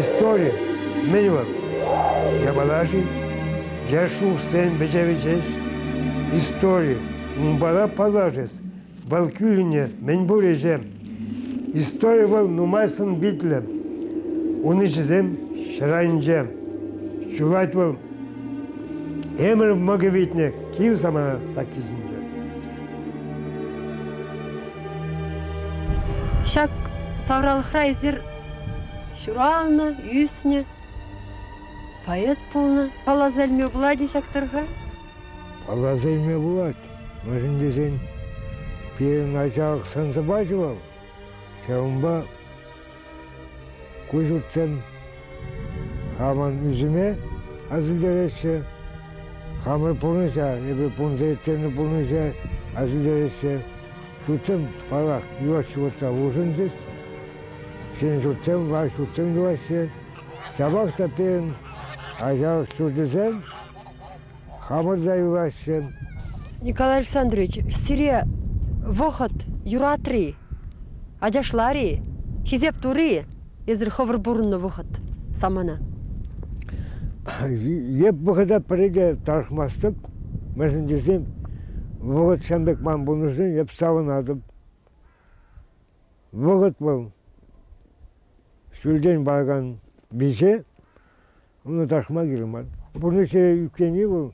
Истори мӗн вӑл? Япала-ши? Е шухӑшсен вӗҫевӗ ҫеҫ? Истори унпала паллашӗс, вӑл кӳлӗннӗ мӗнпур ӗҫе. Истори вӑл нумай сӑн-питлӗ. Ун ӗҫӗсем ҫӗр айӗнче. Ҫулать вӑл ӗмӗр мӑкӗ витнӗ кив самана сакки ҫинче. Ҫак тавралӑхра эсир ҫуралнӑ, ӳснӗ, поэт пулнӑ. Палласа илме пулать-и ҫак тӑрӑха? Палласа илме пулать. Мӗншӗн тесен пирӗн ачалӑх сӑн-сӑпачӗ вӑл. Ҫавӑнпа ку ҫуртсем хамӑн ӳсӗме асилтереҫҫӗ, хамӑр пурнӑҫа, эпир пурӑнса ирттернӗ пурнӑҫа асилтереҫҫӗ. Ҫуртсем, паллах, юлашки вӑхӑтра улшӑнчӗҫ. Ҫӗнӗ ҫуртсем, лайӑх ҫуртсем тӑваҫҫӗ. Ҫапах та пирӗн ачалӑх ҫурчӗсем хамӑр та юлаҫҫӗ. Николай Александрович, сире вӑхӑт юратрӗ-и, ачашларӗ-и, хисеп турӗ-и эсир хӑвӑр пурӑннӑ вӑхӑт самана? Эп вӑхӑта пӗрре те тарӑхмастӑп, мӗншӗн тесен вӑхӑт ҫавӑн пек ман пулнӑшӑн эп савӑнатӑп. Вӑхӑт вӑл ҫӳлтен паракан виҫе, Ӑна тарӑхма кирлӗ мар. Пурнӑҫра ӳккени вӑл,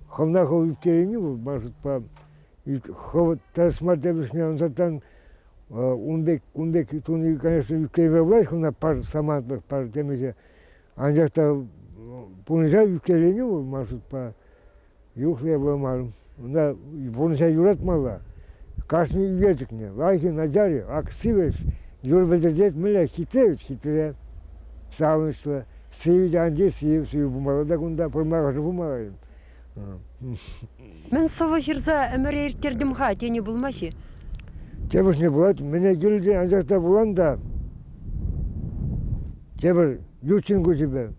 хӑвна хӑв ӳктерени вӑл, ман шутпа, хӑв тӗрӗс мар тепӗршне ӑнсӑртран ун пек, ун пек туни, конечно, ӳктерме пулать хӑвна пар самантлӑх, пар темиҫе. Анчах та пурнӑҫа ӳктерени вӑл, ман шутпа, юхлӗ вӑл мар. Ӑна пурнӑҫа юратмалла. Кашни ӳкерчӗкне, лайӑхӗ, начарӗ, ак сивӗ юр вӗлтӗртет, мӗнле хитре вӗт, хитре, савӑнӑҫлӑ. Сивӗ те анчах сивӗ, сивӗ пулмалла та кунта, пурӑнма ӑшӑ пулмалла. Мӗн сӑвӑ ҫырса ӗмӗре ирттертӗм-ха тени пулмасть-и? Тепӗршне пулать, мӗне килчӗ, анчах та пулан та тепӗр ют ҫын куҫӗпе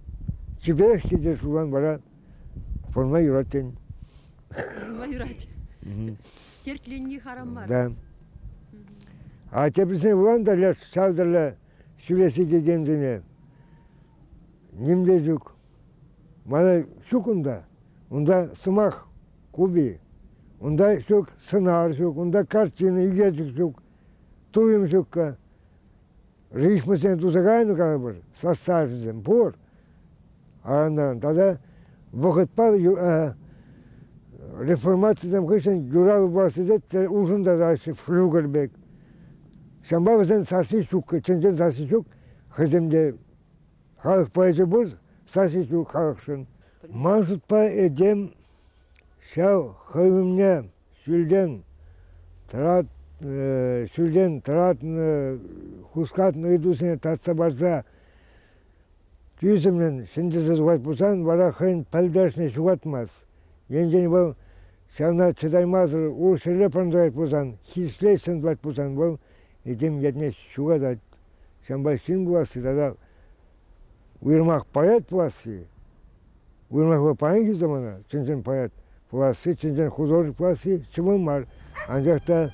чиперех килчӗ шулан вара Пурӑнма юрать тен. Пурӑнма юрать. Тертленни харам мар. Да. А теприсен вулан та леш ҫав тӗрлӗ ҫӳресе килекенсене ним те ҫук. Мана ҫук унта. Унта сӑмах купи. Унта ҫук сӑнар ҫук, унта картина, ӳкерчӗк ҫук, туйӑм ҫукка. Рифмӑсем туса кайнӑ калӑпӑр, составӗсем пур. Аннан тата вӑхӑтпа реформацисем хыҫҫӑн юраллӑ пулас тесе улшӑнтараҫҫӗ флюгер пек. Ҫавӑнпа вӗсен сасси ҫук, чӑн-чӑн сасси ҫук. Хӑйсем те халӑх поэчӗ пур, сасси ҫук халӑхшӑн. Ман шутпа этем ҫав хӑй умне ҫӳлтен тӑрат, ҫӳлтен тӑратнӑ, хускатнӑ ыйтусене татса парса тӳсӗмлӗн ҫӗнтерсе тухать пулсан вара хӑйӗн пӗлтерӗшне ҫухатмасть. Енчен вӑл ҫавна чӑтаймасӑр урӑх ҫӗре пӑрӑнтарать пулсан, хирӗҫлесшӗн тӑвать пулсан вӑл этем ятне ҫухатать. Ҫавӑнпа ҫын пуласси тата уйрӑмах поэт пуласси Уйрӑмах вӑл паянхи самана чӑн-чӑн поэт пуласси, чӑн-чӑн художник пуласси ҫӑмӑл мар. Анчах та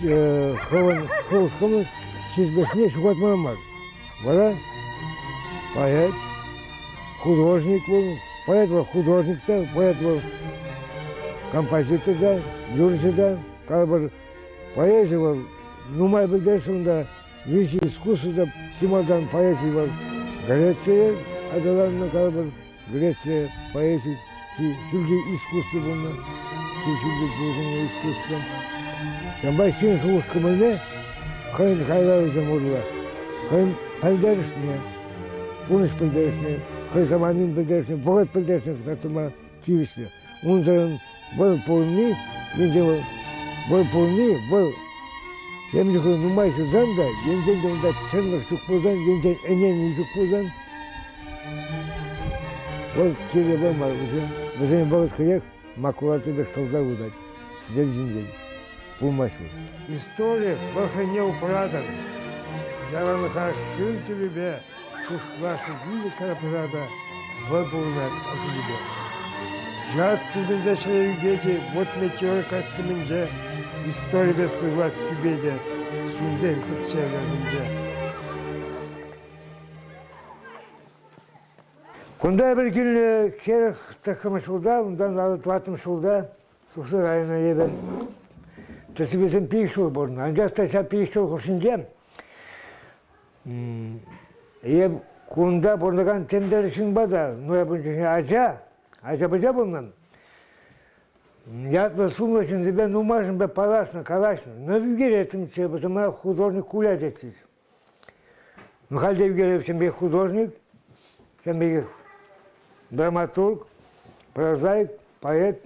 хӑвӑн хӑвӑн ҫирӗплӗхне ҫухатмалла мар. Вара поэт, художник вӑл, поэт вӑл художник та, поэт вӑл композитор та, юрӑҫӑ та, калӑпӑр, поэзи вӑл нумай пӗлтерӗшлӗ унта. Виҫӗ искусство та чи малтан поэзи вӑл Грецире аталаннӑ калӑпӑр. Греция поэзи чи ҫӳлти искусство пулнӑ, чи ҫӳлти пулнӑ искусство. Ҫавӑнпа ҫын шухӑш-кӑмӑлне хӑйӗн хайлавӗсем урлӑ, хӑйӗн пӗлтерӗшне, пурнӑҫ пӗлтерӗшне, хӑй саманин пӗлтерӗшне, вӑхӑт пӗлтерӗшне кӑтартма тивӗҫлӗ. Унсӑрӑн вӑл пурӑнни, енчен вӑл, вӑл пурӑнни, вӑл тем чухлӗ нумай ҫырсан та, енчен те унта чӑнлӑх ҫук пулсан, енчен ӗненӳ ҫук пулсан, вӑл кирлӗ вӑл мар вӗсем. Вӗсен вӑхӑт хӑех макулатура пек шӑлса выртать сӗтел ҫинчен. Пулмасть вӑл. Истори вӑл хӑйне упратӑр. Яланлӑха шыв тӗпӗпе Туслашнӑ килӗ карапра та вӑл пурӑнать асӑннипе. Ят сирпӗнсе ҫӗре ӳкет-и, вот метеор костюмӗнче историпе сывлать тӳпе те ҫынсен тӗпчевӗ асӗнче. Кунта эпир килнӗ 49-мӗш ҫулта, унтан 54-мӗш ҫулта тухса кайнӑ эпӗ. Тӗсӗпесем пилӗк ҫул пурӑннӑ. Анчах та ҫав пилӗк ҫул хушшинче эп кунта пурӑнакан темтер ҫынпа та, ну эпӗ ун чухне ача, ача-пӑча пулнӑ. Ятлӑ сумлӑ ҫынсемпе нумайӑшӗнпе паллашнӑ, калаҫнӑ. Но ӳкереттӗмччӗ, вӗсем художник Куля тетчӗҫ. Ну, халь те ӳкереп ҫын пек художник, ҫын пекех драматург, прозаик, поэт.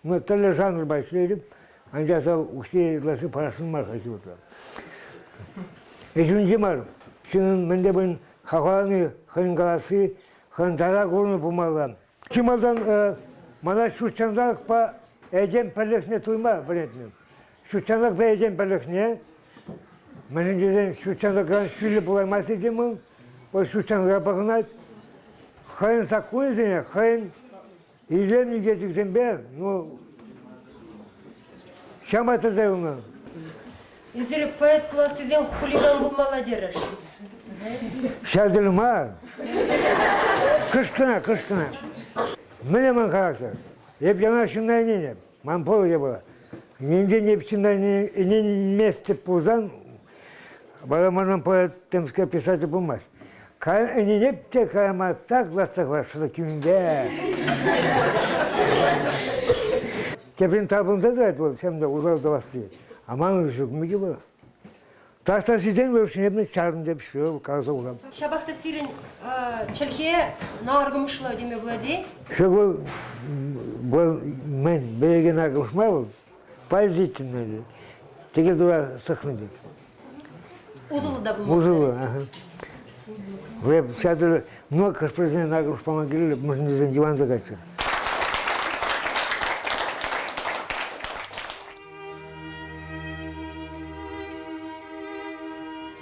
Ну, тӗрлӗ жанрпа ӗҫлетӗп, анчах та укҫи ытлашши парасшӑн мар хальхи вӑхӑтра. Ӗҫ мар. Ҫыннӑн мӗн те пулин хавхалани, хӑйӗн каласси, хӑйӗн тара курнӑ пулмалла. Чи малтан мана ҫут ҫанталӑкпа этем пӗрлӗхне туйма вӗрентнӗ. Ҫут ҫанталӑкпа этем пӗрлӗхне, мӗншӗн тесен ҫут ҫанталӑкран ҫӳллӗ пулаймасть этем вӑл, вӑл ҫут ҫанталӑка пӑхӑнать. Хӑйӗн саккунӗсене, хӑйӗн илем ӳкерчӗксемпе, ну, ҫама тӑрса юлнӑ. Эсир поэт пулас тесен хулиган пулмалла терӗш. Ҫав тӗл мар. Кӑшкӑна, кӑшкӑна. Мӗне ман характер? Эп яна ҫынна ӗненеп. Ман пол было. Енчен эп ҫынна ӗненместӗп пулсан, вара манӑн поэт темскер писатель пулмасть. Ӗненеп те кайма так лартса хӑварсшӑн кӳмпе. Теприн тапӑнса тӑрать вӑл, ҫавӑнта усал тӑвасси. А манӑн ҫук мӗке вӑл. Таҫта ҫитсен вӑл ҫӗнетнӗ чарӑн деп ҫӳрев каласа хурам. Ҫапах та сирӗн чӗлхе наркӑмӑшлӑ теме пулать-и? Ҫук вӑл, вӑл мӗн, береге наркӑмӑш мар вӑл, поразительный. Теке тура сӑхнӑ пек. Усӑллӑ та пулмалла. Усӑллӑ, аха. Вӑл ҫав но хӑш-пӗрисене наркӑмӑш пама кирлӗ, мӗншӗн тесен йӑванса кайччӑр.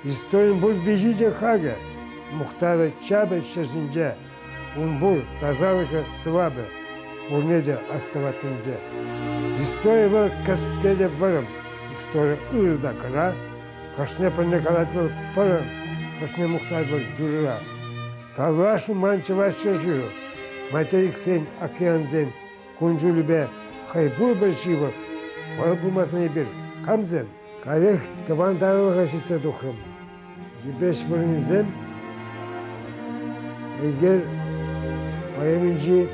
Историн пур виҫи те хакӗ, мухтавӗ чапӗ ҫӗр ҫинче, ун пур тасалӑхӗ сӑвапӗ, пурне те астӑвать тӗнче. Истори вӑл кӗске те вӑрӑм, истори ыр та кӑра, хӑшне-пӗрне калать вӑл пӑрӑм, хӑшне мухтать вӑл юрӑра. Тавлашнӑ ман чӑваш ҫӗршывӗ, материксен, океансен кун-ҫулӗпе хӑй пурпӗр ҫывӑх. Вӑл пулмасан эпир камсем? Каллех тӑван тавралӑха ҫитсе тухрӑм. Йӗпреҫ вырӑнӗсем Энгер поэминчи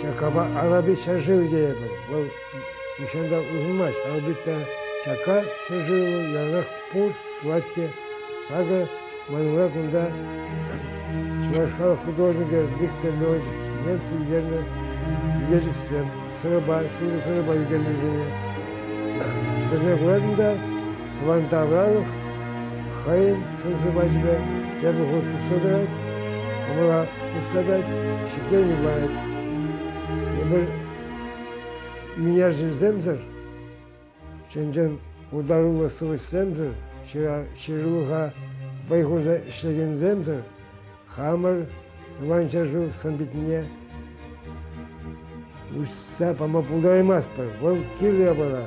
Чаккапа Алапи ҫӗршывӗ тейӗпӗр. Вӑл нихҫан та улшӑнмасть. Алапипе Чакка ҫӗршывӗ вӑл яланах пур, пулать те. Акӑ манра кунта чӑваш халӑх художникӗ Виктор Леонтьевич Немцев ӳкернӗ ӳкерчӗксем, сӑрӑпа, ҫутӑ сӑрӑпа ӳкернӗ вӗсене. Вӗсене куратӑн та тӑван тавралӑх хӑйӗн сӑн-сӑпачӗпе тепӗр хут тухса тӑрать, кӑмӑла хускатать, ҫӗкленӳ парать. Эпир ӳнерҫӗсемсӗр Чӑн-чӑн пултаруллӑ сӑвӑҫсемсӗр, ҫырулӑха вӑй хурса ӗҫлекенсемсӗр хамӑр Тӑван ҫӗршыв сӑн-питне уҫса пама пултараймастпӑр. Вӑл кирлӗ япала.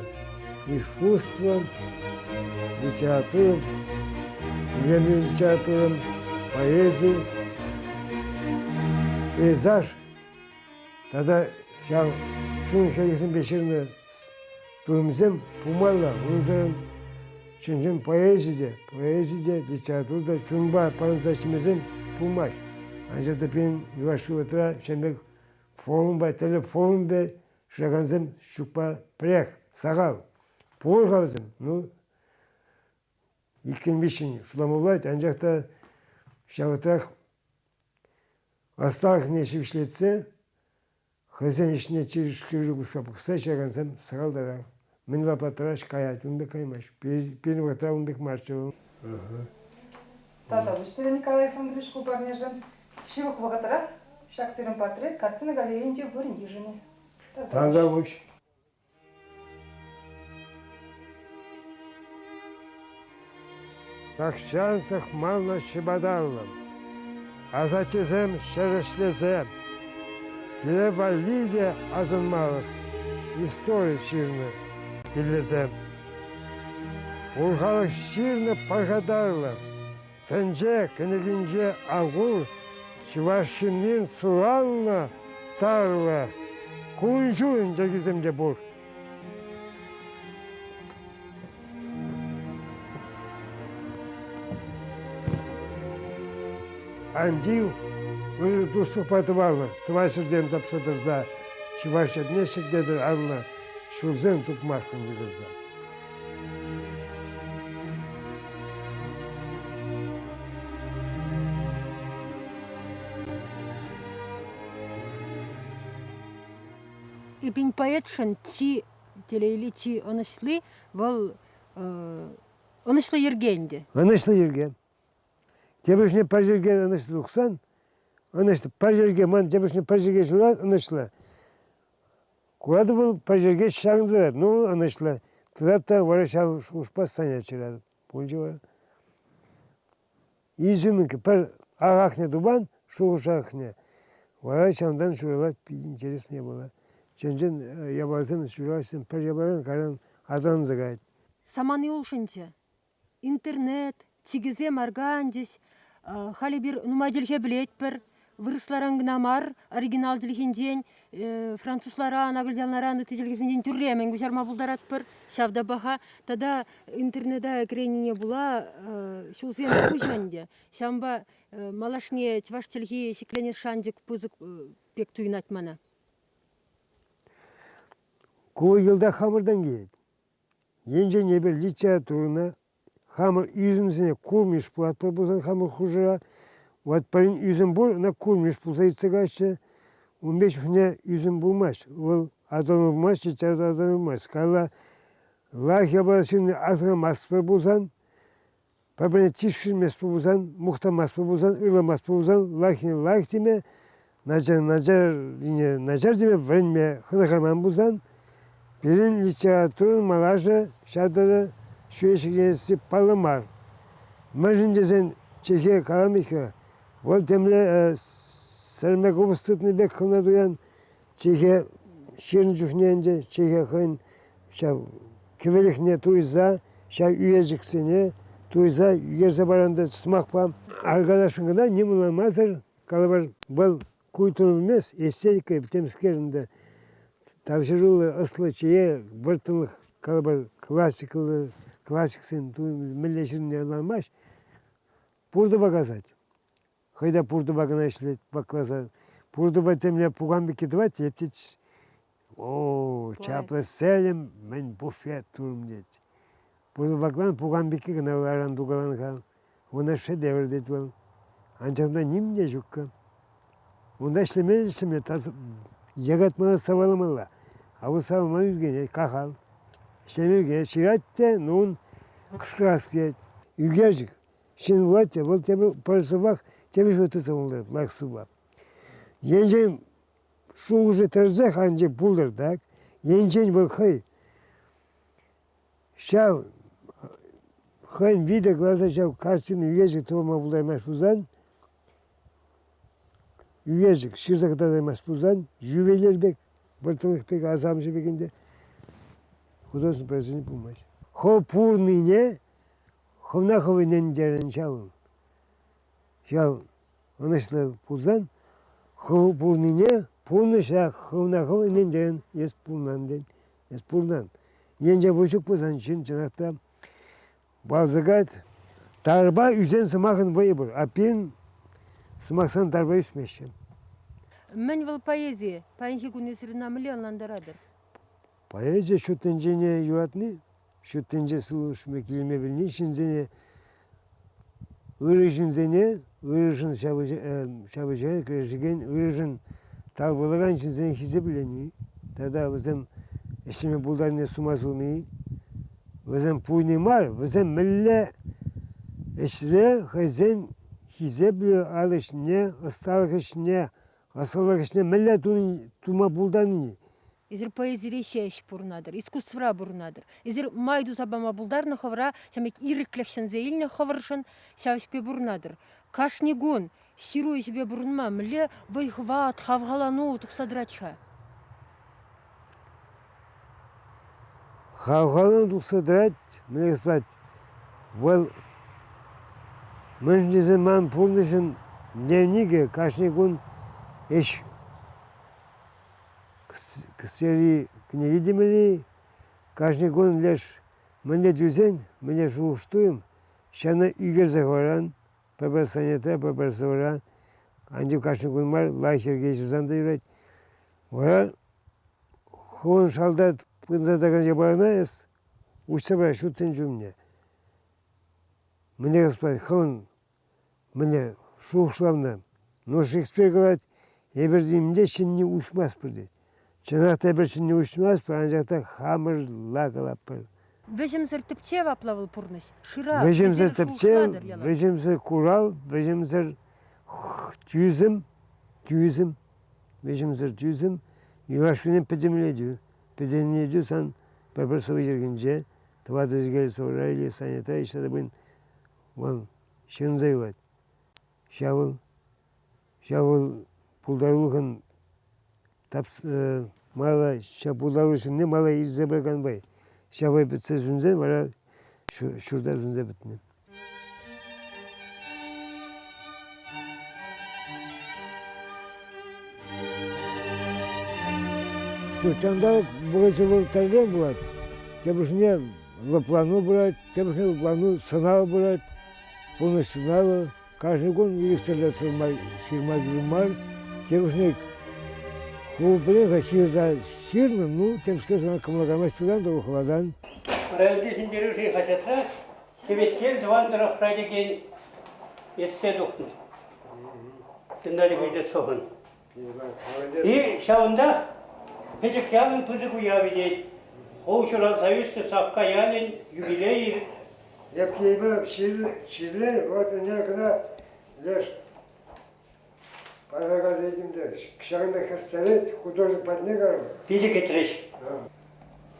Искусство, литература, илемлӗ литература, поэзи, пейзаж тата ҫав чун хӗлӗхсемпе ҫырнӑ туйӑмсем пулмалла. Унсӑрӑн чӑн-чӑн поэзи те, поэзи те, литература та чунпа парӑнса ӗҫлемесен пулмасть. Анчах та пирӗн юлашки вӑхӑтра ҫавӑн пек форумпа, тӗрлӗ форумпа шыракансем ҫукпа пӗрех, сахал. Пур-ха вӗсем, ну, иккӗн-виҫҫӗн шутлама пулать, анчах та ҫав вӑхӑтрах ӑсталӑхне ҫивӗчлетсе хӑйсен ӗҫне чиркӳ куҫпа пӑхса ҫыракансем сахалтарах. Мӗн лаплаттараҫ каять, ун пек каймасть. Пирӗн вӑхӑтра ун пек марччӗ вӑл. Тата выставка Николай Александрович ку парнешӗн ҫывӑх вӑхӑтрах ҫак сирӗн портрет картина галерейинче вырӑн йышӑнӗ. Тавтапуҫ. Тахҫан сӑхманлӑ ҫӑпаталлӑ асаттесем ҫӗр ӗҫлесе пире валли те асӑнмалӑх истори ҫырнӑ пиллесе. Пур халӑх ҫырнӑ пархатарлӑ тӗнче кӗнекинче акул. Чӑваш ҫыннин суранлӑ, тарлӑ кун-ҫулӗн йӗркисем те пур. Ан тив, ырӑ туслӑхпа тӑванлӑх тӑван ҫӗртен тапса тӑрса чӑваш ятне ҫӗклетӗр анлӑ ҫулсем тупмашкӑн йыхӑрса. Эпин поэтшӑн чи телейли, чи ӑнӑҫли вӑл ӑнӑҫлӑ йӗрке ӗнтӗ. Ӑнӑҫлӑ йӗрке. Тепӗр пӗр йӗрке ӑнӑҫлӑ тухсан, ӑнӑҫлӑ пӗр йӗрке ман тепӗр пӗр йӗрке ҫурать ӑнӑҫлӑ. Куратӑп вӑл пӗр йӗрке ҫакӑнса тӑрать, ну ӑнӑҫлӑ. Тытап та вара ҫав шухӑшпа Саня ҫыратӑп. Пулчӗ вара. Изюминка пӗр ахахне тупан, шухӑш ахахне. Вара ҫавӑнтан ҫуралать питӗ интересный япала. Чӑн-чӑн япаласем ҫуралаҫҫӗ пӗр япаларан кайран аталанса каять. Самани улшӑнчӗ. Интернет, чикӗсем арканчӗҫ. Халь эпир нумай чӗлхе пӗлетпӗр. Вырӑсларан кӑна мар, оригинал чӗлхинчен, французларан, акӑлчанларан, ытти чӗлхесенчен тӳрремӗн куҫарма пултаратпӑр. Ҫав та паха. Тата интернета кӗренине пула ҫулсем уҫӑ ӗнтӗ. Ҫавӑнпа малашне чӑваш чӗлхи ҫӗкленес шанчӑк пысӑк пек туйӑнать мана. Ку йӑлтах хамӑртан килет. Енчен эпир литературӑна хамӑр ӳсӗмсене курмиш пулатпӑр пулсан хамӑр хушӑра, вот пӗрин ӳсӗм пур, ӑна курмиш пулса иртсе каяҫҫӗ. Ун пек чухне ӳсӗм пулмасть. Вӑл аталану пулмасть, литература аталану пулмасть. Калла лайӑх япала ҫынни асӑрхамастпӑр пулсан, пӗр-пӗрне тишкерместпӗр пулсан, мухтамастпӑр пулсан, ырламастпӑр пулсан, лайӑхне лайӑх теме, начар начаррине начар теме вӗренме хӑнӑхайман пулсан, пирӗн литературӑн малашӗ ҫав тери ҫӳле ҫӗкленесси паллӑ мар. Мӗншӗн тесен чӗлхе калам-и-ха, вӑл темле сӗрме купӑс тытнӑ пек хӑвна туян, чӗлхе ҫырнӑ чухне ӗнтӗ чӗлхе хӑйӗн ҫав кӗвӗлӗхне туйса, ҫав ӳкерчӗксене туйса ӳкерсе паран та сӑмахпа арканасшӑн кӑна ним ӑнланмасӑр калӑпӑр, вӑл культура пӗлмест, эстетика темскер ӗнтӗ тавҫӑруллӑ, ӑслӑ, чее вӑрттӑнлӑх калӑпӑр, классикӑллӑ классиксен мӗнле ҫырнине ӑнланмасть, пуртӑпа касать. Хӑй та пуртӑпа кӑна ӗҫлет вакласа. Пуртӑпа темле пукан пекки тӑвать, эп тет, о, чаплӑ селӗм, мӗн буфет турӑм тет. Пуртӑ ваклан пукан пекки кӑна ларан тукалан-ха. Унта шедевр тет вӑл. Анчах унта ним те ҫуккӑ. Унта ӗҫлеме ӗҫлеме якатмалла, саваламалла. А вӑл савӑнма ӳркенет, кахал. Ӗҫлеме ӳркенет, ҫырать те, ну ун кӑшкӑрас килет. Ӳкерчӗк. Ҫын пулать те, вӑл тепӗр пӗр сывах темиҫе ҫул тытса пултарать, лайӑх сывва. Енчен шухӑшӗ тӗрӗсех анчах пултӑр так, енчен вӑл хӑй ҫав хӑйӗн витӗр кӑларса ҫав картина ӳкерчӗк тума пултараймасть пулсан, ӳкерчӗк ҫырса кӑтартаймасть пулсан, ювелир пек, вӑрттӑнлӑх пек, асамҫӑ пек ӗнтӗ, художественный произведени пулмасть. Хӑв пурнине Хӑвна хӑв ӗнентерӗн ҫав. Ҫав ӑнӑҫлӑ пулсан хӑв пурнине пурнӑҫа хӑвна хӑв ӗнентерӗн, эс пурнан тен, эс пурнан. Енчен вӑл ҫук пулсан ҫын чӑнах та балсӑкать. Тарпа ӳсен сӑмахӑн вӑйӗ пур, а пирӗн сӑмахсем тарпа ӳсмеҫҫӗ. Мӗн вӑл поэзи? Паянхи кун эсир ӑна мӗнле ӑнлантаратӑр? Поэзи ҫут тӗнчене юратни ҫут тӗнче сывлӑшне килме пӗлни ҫынсене, ырӑ ҫынсене, ырӑшӑн ҫапӑҫакан, кӗрешекен, ырӑшӑн талпӑнакан ҫынсене хисеплени тата вӗсем ӗҫлеме пултарнине сума суни, вӗсем пуйни мар, вӗсем мӗнле ӗҫре хӑйсен хисеплӗ ал ӗҫне, ӑсталӑх ӗҫне, ӑслӑлӑх ӗҫне мӗнле тума пултарни. Эсир поэзире ҫеҫ пурӑнатӑр, искусствӑра пурӑнатӑр. Эсир май туса пама пултарнӑ хӑвӑра ҫавӑн пек ирӗклӗх ҫӗнсе илнӗ хӑвӑршӑн ҫав ӗҫпе пурӑнатӑр. Кашни кун ҫыру ӗҫӗпе пурӑнма мӗнле вӑй-хӑват, хавхалану тухса тӑрать-ха? Хавхалану тухса тӑрать, мӗнле калас вӑл мӗншӗн тесен ман пурнӑҫӑн Дневникӗ кашни кун ӗҫ кӗсьери кӗнеки темелле. Кашни кун леш мӗнле тӳсен, мӗнле шухӑш-туйӑм, ҫавна ӳкерсе хӑваран, пӗр-пӗр сонетра, пӗр-пӗр сӑвӑра. Анчах кашни кун мар, лайӑх йӗрке ҫырсан та юрать. Вара хӑвӑн шалта пырса тӑракан япалана эс уҫса пар ҫут тӗнче умне. Мӗнле калас хӑвӑн мӗнле шухӑшлавна. Ну, Шекспир калать, эпир нимӗнте ҫӗнни уҫмастпӑр тет. Чӑнах та эпир ҫӗнни уҫмастпӑр, анчах та хамӑрла калатпӑр. Вӗҫӗмсӗр тӗпчев апла вӑл пурнӑҫ. Шыра. Вӗҫӗмсӗр тӗпчев, вӗҫӗмсӗр курав, вӗҫӗмсӗр тӳсӗм, тӳсӗм, вӗҫӗмсӗр тӳсӗм, юлашкине пӗтӗмлетӳ. Пӗтӗмлетӳ сан пӗр-пӗр сӑвӑ йӗркинче, тӑватӑ сехет сӑвӑра или санитра ӑҫта та пулин вӑл ҫырӑнса юлать. Ҫав ҫав вӑл пултарулӑхӑн мала ҫав пултарулӑх ҫынни мала илсе пыракан вӑй. Ҫав вӑй пӗтсе сӳнсен вара ҫурта сӳнсе пӗтнӗ. Ҫутҫанталӑк вӑхӑчӗ вӑл тӗрлӗрен пулать. Тепӗр чухне лӑплану пырать, тепӗр чухне лӑплану сӑнав пырать, пурнӑҫ сӑнавӗ. Кашни кун ирӗксӗрле ҫырма кирлӗ мар. Тепӗр чухне ху пӗлен-ха ҫырса ҫырнӑ, ну, темскер сана кӑмӑлламасть тытан та ухлатан. Районти Ҫӗнтерӳ хаҫатра Теветкел тӑван тӑрӑхра текен эссе тухнӑ. Геннадий Кузнецовӑн. И ҫавӑнтах пӗчӗк ялӑн пысӑк уявӗ тет. Хул ҫуралса ӳснӗ Савка ялӗн юбилейӗ. Эп чирле, вот ӗнер кӑна леш пасаркаса илтӗм те ҫакӑнта хӗстерет, художник патне карӑм. Питӗ кӗтрӗҫ.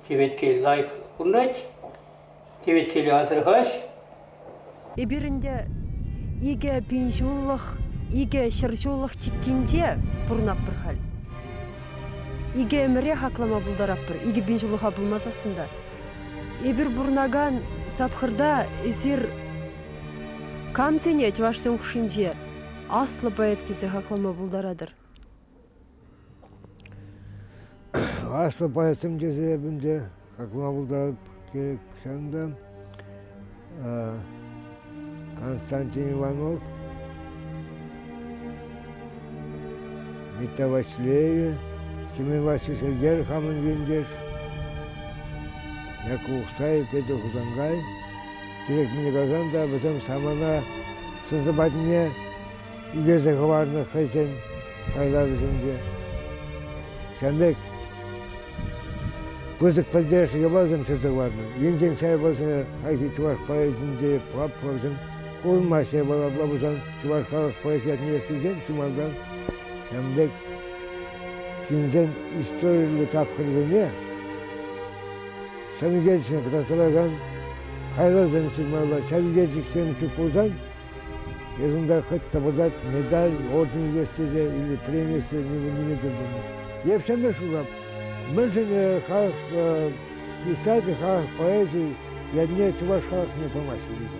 Теветкел лайӑх курӑнать. Теветкеле асӑрхаҫ. Эпир ӗнтӗ 2000 ҫуллӑх, 200 ҫуллӑх чиккинче пурӑнатпӑр халь. Икӗ ӗмӗре хаклама пултаратпӑр, 2000 ҫуллӑха пулмасассӑн та. Эпир пурӑнакан тапхӑрта эсир камсене чӑвашсем хушшинче аслӑ поэт тесе хаклама пултаратӑр? Аслӑ поэтсем тесе эп ӗнтӗ хаклама пултарап керек ҫавӑнта. Константин Иванов, Митта Ваҫлейӗ, Семен Васильевич Эльгер хамӑн ентеш, Яков Ухсай, Петӗр Хусанкай. Кирек мӗне каласан та вӗсем самана сӑн-сӑпатне ӳкерсе хӑварнӑ хӑйсен хайлавӗсенче. Ҫавӑн пек пысӑк пӗлтерӗшлӗ япаласем ҫырса хӑварнӑ. Енчен ҫав япаласене хайхи чӑваш поэзийӗнче палӑрсан курӑнмаҫҫӗ япала апла пулсан чӑваш халӑх поэзи ятне илес чи малтан ҫавӑн пек ҫынсен историллӗ тапхӑрӗсене сӑн ӳкерчӗкне кӑтартса паракан хайлавсем ҫырмалла. Ҫав ӳкерчӗксем ҫук пулсан Эс унта хӑть тӑпӑртать медаль, орден илес тесе или преми илес тесе ниме тӗлленмест. Евчемпе шутлап, мӗншӗн халӑх писатель, халӑх поэзи ятне чӑваш халӑхне памаҫҫӗ тесе.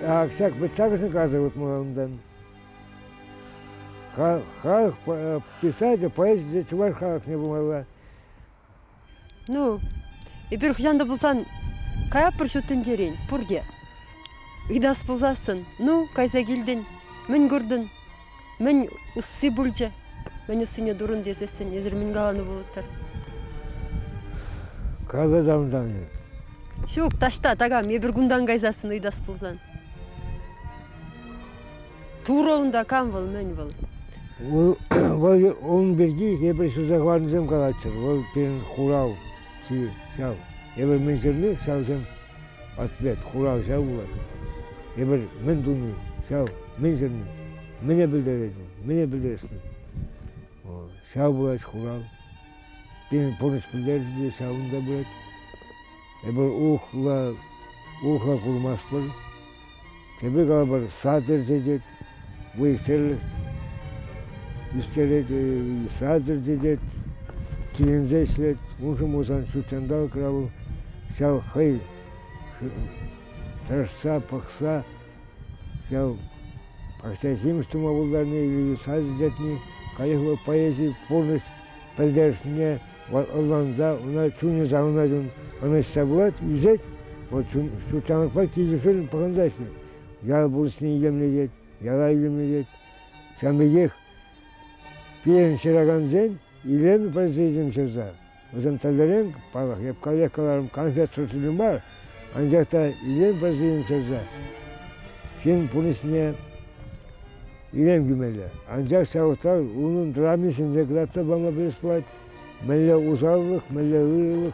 Ак ҫак вӗт-шакӑшӑн каласа выртмалла унтан. Халӑх писатель, поэзи чӑваш халӑхне памалла. Ну, эпир хӑҫан та пулсан каятпӑр ҫут тӗнчерен пурте. Ыйтас пулсассӑн, ну, кайса килтӗн, мӗн куртӑн, мӗн усси пулчӗ, мӗн уссине турӑн тесессӗн эсир мӗн каланӑ пулӑттӑр? Каласа та унтан. Ҫук, таҫта, такам, эпир кунтан кайсассӑн ыйтас пулсан. Турӑ унта кам вӑл, мӗн вӑл? Вӑл ун пирки эпир ҫырса хӑварнисем калатчӑр. Вӑл пирӗн хурав ҫав. Эпир мӗн ҫырни, ҫавсем ответ, хурав ҫав пулать. Эпир мӗн туни, ҫав, мӗн ҫырни, мӗне пӗлтерет вӑл, мӗне пӗлтересшӗн. Ҫав пулать хурав. Пирӗн пурнӑҫ пӗлтерчӗ те ҫавӑнта пырать. Эпир ухла, ухла курмастпӑр. Тепӗр калӑпӑр, сад ӗрчетет, выльӑх-чӗрлӗх ӳстерет, сад ӗрчетет, киленсе ӗҫлет. Уншӑн пулсан ҫут ҫанталӑкра вӑл ҫав хӑй тӑрӑшса, пӑхса, Ҫав пахча ҫимӗҫ тума пултарни, сад ӳстерни, каллех вӑл поэзи пурнӑҫ пӗлтерӗшне ӑнланса ӑна чунӗ савӑнать ун, ӑнӑҫса пулать, ӳсет. Вӑл ҫутҫанталӑкпа килӗшӳллӗн пӑхӑнса ӗҫлет. Ял пурнӑҫне илемлетет, яла илемлетет. Ҫавӑн пекех пирӗн ҫыракансен илемлӗ произведенисем ҫырса вӗсем тӗрлӗрен, паллах, эп каллех каларӑм, конфет шутлӑ мар, анчах та илем произведенисем ҫырса ҫын пурнӑҫне илем кӳмелле. Анчах ҫав вӑхӑтра унӑн драмисенче кӑтартса пама пӗлес пулать, мӗнле усаллӑх, мӗнле ырӑлӑх.